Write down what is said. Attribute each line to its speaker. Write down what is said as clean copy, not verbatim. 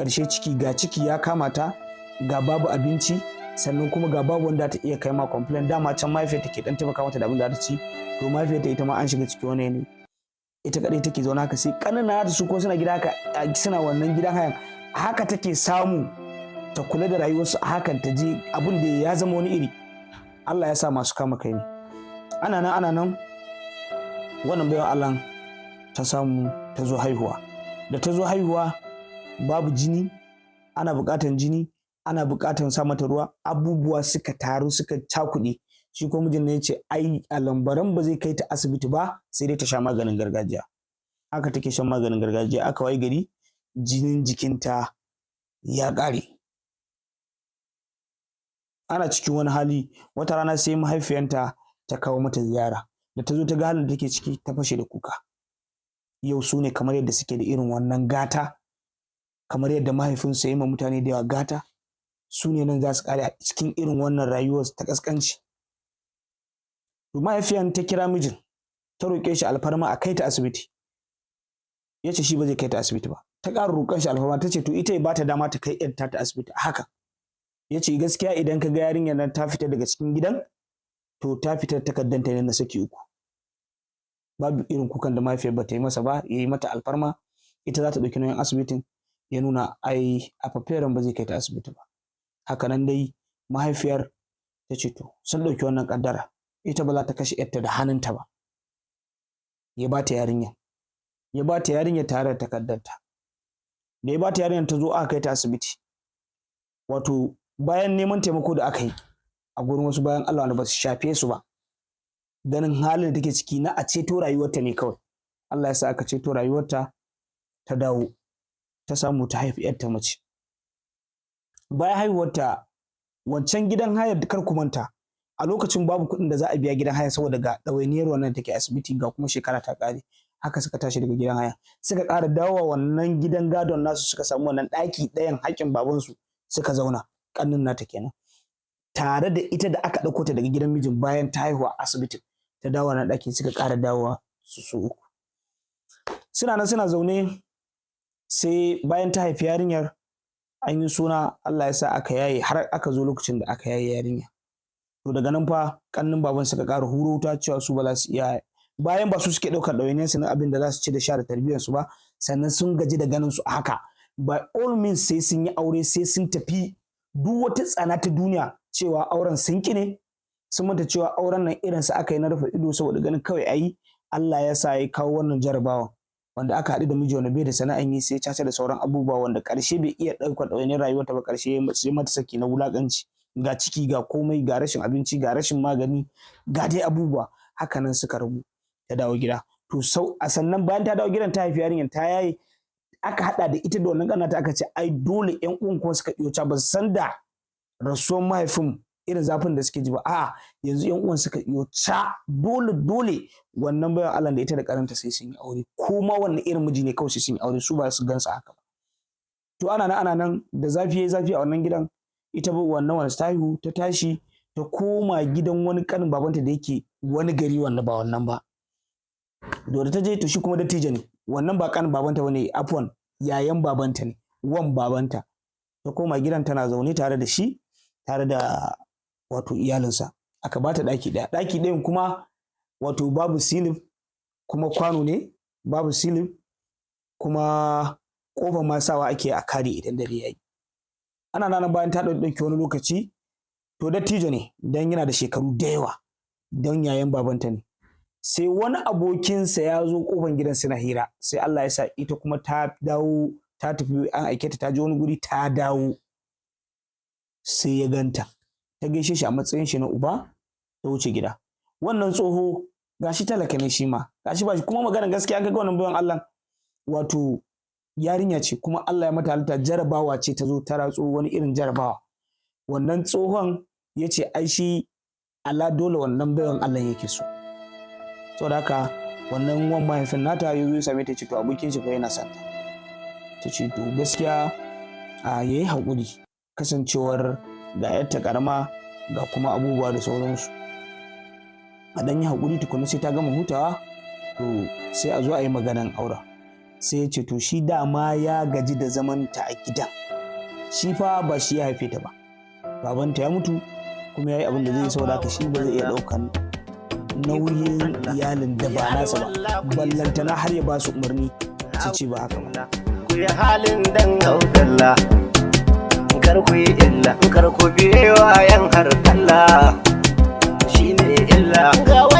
Speaker 1: Ƙarshe ciki ga ciki ya kama ta, ga babu abinci, sannan kuma ga babu wanda ta iya kai ma complain. Dama can mahaifiyarta ke dan taimaka mata da abin da ta ci. To mahaifiyarta ita ma an shiga cikin wani yanayi, ita kadai take zaune haka, sai ƙanana ta su ko suna gida haka, suna wannan gidan hayan. Haka take samu ta kula da rayuwarsu a hakan, ta je abin da ya zama wani iri. Allah ya sa masu kama kai ne. Ana nan ana nan, wannan baiwa Allah ta samu ta zo haihuwa. Da ta zo haihuwa babu jini, ana buƙatan jini, ana buƙatan sa mata ruwa, abubuwa suka taru suka cakuɗe. Shi ko mijin ne ya ce ai a lambaran ba zai kai ta asibiti ba, sai dai ta sha maganin gargajiya. Haka take shan maganin gargajiya, aka wayi gari jinin jikinta ya ƙare. Ana cikin wani hali, wata rana sai mahaifiyanta ta kawo mata ziyara. Da ta zo ta ga halin da take ciki, ta fashe da kuka. Yau su ne kamar yadda suke da irin wannan gata, kamar yadda mahaifinsu ya yi ma mutane da yawa gata, su ne nan za su ƙare a cikin irin wannan rayuwar ta ƙasƙanci. Mahaifiyan ta kira mijin, ta roƙe shi alfarma a kai ta asibiti. Ya ce shi ba zai kai ta asibiti ba. Ta ƙara roƙon shi alfarma, ta ce to ita ya ba ta dama ta kai ƴarta ta asibiti. Haka ya ce gaskiya idan ka ga yarinyar nan ta fita daga cikin gidan, to ta fita takardanta ne na saki uku. Babu irin kukan da mahaifiyar ba ta yi masa ba, ya yi mata alfarma, ita za ta ɗauki nauyin asibitin. Ya nuna ai a faferen ba zai kai ta asibiti ba. Haka nan dai mahaifiyar ta ce to sun ɗauki wannan ƙaddara, ita ba za ta kashe ‘yarta da hannunta ba. Ya ba ta yarinya, ya ba ta yarinya tare da takardarta. Da ya ba ta yarinyar, ta zo aka kai ta asibiti. Wato bayan neman taimako da aka yi a gurin wasu bayan Allah wanda ba su shafe su ba, ganin halin da take ciki na a ceto rayuwarta ne kawai, Allah ya sa aka ceto rayuwarta, ta dawo ta samu ta haifi ‘yarta mace. Bayan haihuwarta, wancan gidan hayar, kar ku manta, a lokacin babu kuɗin da za a biya gidan haya saboda ga ɗawainiyar wannan take asibiti, ga kuma shekara ta ƙare. Haka suka tashi daga gidan haya, suka ƙara dawowa wannan gidan gadon nasu, suka samu wannan ɗaki ɗayan haƙƙin babansu suka zauna, ƙannin nata kenan, tare da ita da aka ɗauko ta daga gidan mijin bayan ta haihu a asibitin, ta dawo wannan ɗakin, suka ƙara dawowa su su uku. Suna nan suna zaune, sai bayan ta haifi yarinyar, an yi suna, Allah ya sa aka yaye, har aka zo lokacin da aka yaye yarinya. To daga nan fa ƙannin baban suka ƙara huro wuta cewa su ba za su iya, bayan ba su suke ɗaukar ɗawainiyar su na abin da za su ci da sha da tarbiyyar su ba, sannan sun gaji da ganin su a haka. By all means sai sun yi aure, sai sun tafi duk wata tsana ta duniya, cewa auren sun ki ne. Sun manta cewa auren nan irin sa aka yi na rufe ido saboda ganin kawai ayi. Allah ya sa ya kawo wannan jarabawan wanda aka haɗu da miji wanda bai da sana'an yi, sai caca da sauran abubuwa, wanda ƙarshe bai iya ɗaukar ɗawainiyar rayuwarta ba. Ƙarshe sai mata saki na wulaƙanci, ga ciki, ga komai, ga rashin abinci, ga rashin magani, ga dai abubuwa. Haka nan suka rabu, ta dawo gida. To sau a sannan bayan ta dawo gidan, ta haifi yarinyar, ta yaye, aka haɗa da ita da wannan ƙanata, aka ce ai dole. Ƴan uwan kuma suka iyo ca, ba su san da rasuwan mahaifin irin zafin da suke ji ba. A'a, yanzu ƴan uwan suka iyo ca, dole dole wannan baiwar Allah da ita da karanta sai sun yi aure, ko ma wannan irin miji ne, kawai sai sun yi aure, su ba su gansa haka ba. To ana nan ana nan, da zafi yayi zafi a wannan gidan, ita wannan wanda ta haihu ta tashi ta koma gidan wani kanin babanta da yake wani gari wanda ba wannan ba. Da ta je, to shi kuma dattijo ne wannan, ba kanin babanta bane, afwan, yayan babanta ne, wan babanta. Ta koma gidan, tana zaune tare da shi, tare da wato iyalinsa. Aka bata ɗaki ɗaya, ɗaki ɗayan kuma wato babu silif, kuma kwano ne, babu silif, kuma ƙofar ma sawa ake a kare idan dare yayi. Ana nan bayan ta ɗauki wani lokaci, to dattijo ne dan yana da shekaru da yawa, don yayan babanta ne. Sai wani abokinsa ya zo ƙofar gidan suna hira, sai Allah ya sa ita kuma ta dawo, ta tafi an aike ta, ta je wani guri, ta dawo, sai ya ganta, ta gaishe shi a matsayin shi na uba, ta wuce gida. Wannan tsoho gashi talaka ne shi ma, gashi ba shi kuma. Maganar gaskiya, an ga wannan bayan Allah, wato yarinya ce kuma Allah ya mata halitta, jarabawa ce ta zo ta ratso, wani irin jarabawa. Wannan tsohon ya ce ai shi Allah dole wannan baiwan Allah yake so. Saboda haka wannan wan mahaifin nata ya zo ya same ta, ce to abokin shi fa yana son ta. Ta ce to gaskiya a yayi haƙuri, kasancewar ga yarta karama, ga kuma abubuwa da sauransu, a ɗan yi haƙuri tukuna sai ta gama hutawa, to sai a zo a yi maganan auren. Sai ya ce to shi dama ya gaji da zamanta a gidan. Shi fa ba shi ya haife ta ba, babanta ya mutu kuma ya yi abin da zai yi, saboda haka shi ba zai iya ɗaukan nauyin iyalin da ba nasa ba, ballantana har ya ba su umarni su ce ba haka ba.
Speaker 2: Ku yi halin dan haudalla, kar ku yi illa, kar ku biye wa yan harkalla, shine illa. Ga